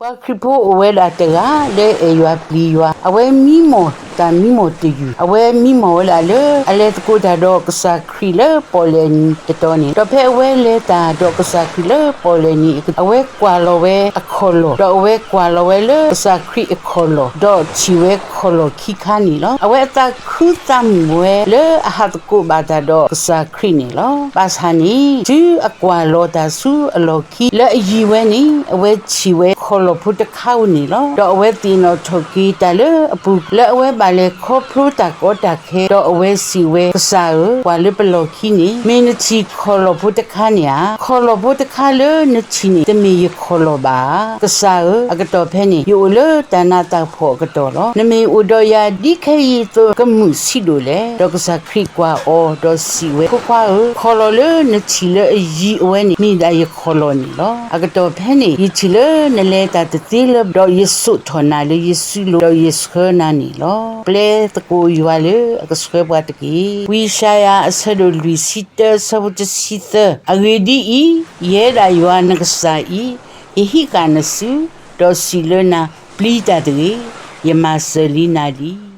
ပှၤခရံာ်ဖိအိၣ်ဝဲဒၣ်တဂၤ လၢအဲၣ်ယွၤပျံၤယွၤ, အဝဲမံမီၢ်တၢ်မံမီၢ်တယုၢ်, အဝဲမံမီၢ်ဝဲဒၣ်လၢ အလဲၤသကိးတၢ်ဒီးကစၢ်ခရံာ်လၢပီၣ်လဲၣ်နံၤတတီၤန့ၣ်လီၤ. ဒီးဖဲအဝဲလဲၤတၢ်ဒီးကစၢ်ခရံာ်လၢပီၣ်လဲၣ်နံၤ, အဝဲကွၢ်လီၤဝဲအခီၣ်လီၢ်, ဒီးအဝဲကွၢ်လီၤဝဲလၢကစၢ်ခရံာ်အခီၣ်လီၢ်, ဒီးထံၣ်ဝဲခီၣ်လီၢ်ခံခါန့ၣ်လီၤ. အဝဲအသးခုသးမုာ်ဝဲလၢအဟးသကိးဘၣ်တၢ်ဒီးကစၢ်ခရံာ်န့ၣ်လီၤ. ဘၣ်ဆၣ်န့ၣ် တုၤအကွၢ်လီၤတၢ်ဆူအလီၢ်ခံ လၢအယံၤဝဲန့ၣ် အဝဲထံၣ်ဝဲခီၣ်လီၢ်ဖိတခါဧိၤန့ၣ်လီၤ. ဒီးအဝဲသ့ၣ်နီၣ်ထီၣ်က့ၤတၢ်လၢအပူၤ လၢအဝဲဘၣ်လဲၤခီဖျိတၢ်ကီတၢ်ခဲ, ဒီးအဝဲစံးဝဲ, ကစၢ်ဧၢ, ကွၢ်လၢပလီၢ်ခံန့ၣ် မ့ၢ်နထံၣ်ခီၣ်လီၢ်ဖိတခါန့ၣ်ဧါ. ခီၣ်လီၢ်ဖိတခါလၢနထံၣ်န့ၣ် တမ့ၢ်ယခီၣ်လီၢ်ဘၣ်ဧါ. ကစၢ်ဧၢ, အကတီၢ်ဖဲန့ၣ် ယအိၣ်လၢတၢ်နးတၢ်ဖှီၣ်အကတီၢ်လီၤ. နမ့ၢ်အိၣ်ဒီးယၤဒ်ခဲအံၤအသိး ကမုာ်ဆံးဒိၣ်လဲၣ်. ဒီးကစၢ်ခရံာ်ကွၢ်အီၤ, ဒီးစံးဝဲ, ဖိခွါဧၢ, ခီၣ်လီၢ်လၢနထံၣ်လၢအယံၤအဝဲန့ၣ် မ့ၢ်ဒၣ်ယခီၣ်လီၢ်န့ၣ်လီၤ. အကတီၢ်ဖဲန့ၣ် ယထံၣ်လၢနလဲၤတၢ်တသ့လၢၤဘၣ်, ဒီးယစိာ်ထီၣ်နၤလၢယစုလိၤ, ဒီးယဆှၢနၤန့ၣ်လီၤ. ပျဲသကိးယွၤလၢအကဆှၢပှၤတက့ၢ်. ဝံယၡါယၤအဆၢဒိၣ်လွံၢ်ဆံတၢ အဆၢဖိတဆံသၢ, အဂ့ၢ်ဒ်အံၤ, ယဲဒၣ်ယွၤနကစၢ်အံၤ, ယဟံးဃာ်နစု, ဒီးစံးလၢနၤ, ပျံၤတၢ်တဂ့ၤ, ယမၤစၢၤလံနၤလံ.